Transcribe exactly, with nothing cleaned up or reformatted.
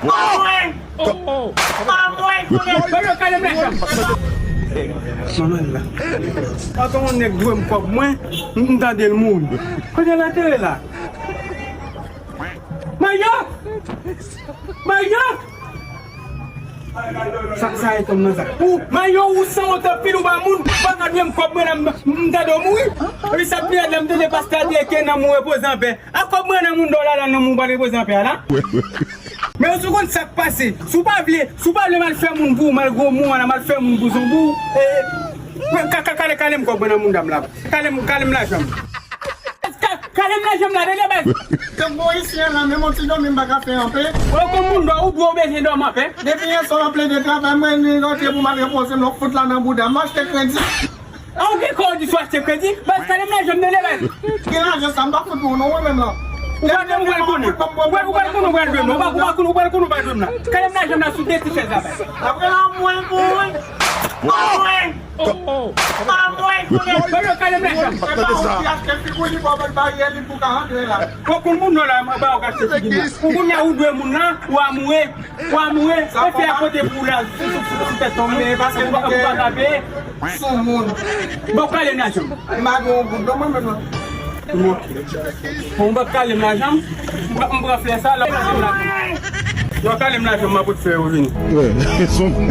Mwen! Mwen! Kote? Mwen! Kote? Kote? Kote? Kote? Manman la. Atann yon nèg dwe m kòb mwen, m tande l mouri. Kote l antere la? Mayo! Mayo! Sa, sa e konn nan sa. Ou, Mayo, ou sanwont anpil, ou pa moun, ou pa ka dwe m kòb mwen la, m, m tande w mouri. Epi sa pi rèd la, m tande pastè a di ke nanm ou repoze anpè. A kòb mwen nan moun dòla la, nanm ou pa repoze anpè a la. Men si w konn sa k pase, si w pa vle, si w pa vle m al fè moun pou ou, m al gwo moun an, m al fè moun pou zonbi w, e, ka, ka, kale, kale m kòb mwen nan moun dam la. Kale m, kale m lajan m. Ka, kale m lajan m la, tande baz. Tank bon isi an la, menm yon ti dòmi m pa ka fè anpè. Ou konn moun dò, ou dwe w bezwen dòmi anpè. Depi yè swa w ap plede travay, mwen ni rantre pou m al repoze m, lè w fout la nan bouda m, m achte kredi. A, ou gen kò w di sou achte kredi? Baz, kale m lajan m, tande baz. Gen lajan sa, m pa fout pou ou non, mwen menm lan. Ou pral konnen, ou pral konnen. Ou pral, ou pral konnen, ou pral jwenn mwen. Ou pa, ou pa konnen, ou pral konnen, ou pral jwenn mwen. Kale m lajan m la sou de ti chèz la, baz. Apre la, mwen pou mwen. Mwen! Mwen! Mwen! Mwen! Kale m lajan m. E pa ou ki achte figou li ba w, bat baryè li pou ka rantre la. Ou konn moun nan la, ba w ka achte figi m la. Ou kounye a ou dwe moun nan, ou amoure. Ou amoure, e fè a pote pou ou la, sou, sou, sou, sou tèt ou. Men paske ou pa, ou pa ka peye. Sou moun. Bon, kale m lajan m. M pa gen yon goud non, mwen menm non. Bon, bon, kale m lajan m. M pran, m pran flè sa, lè w kale m lajan m. Lè w kale m lajan m, m ap fè yo vini. Sou moun.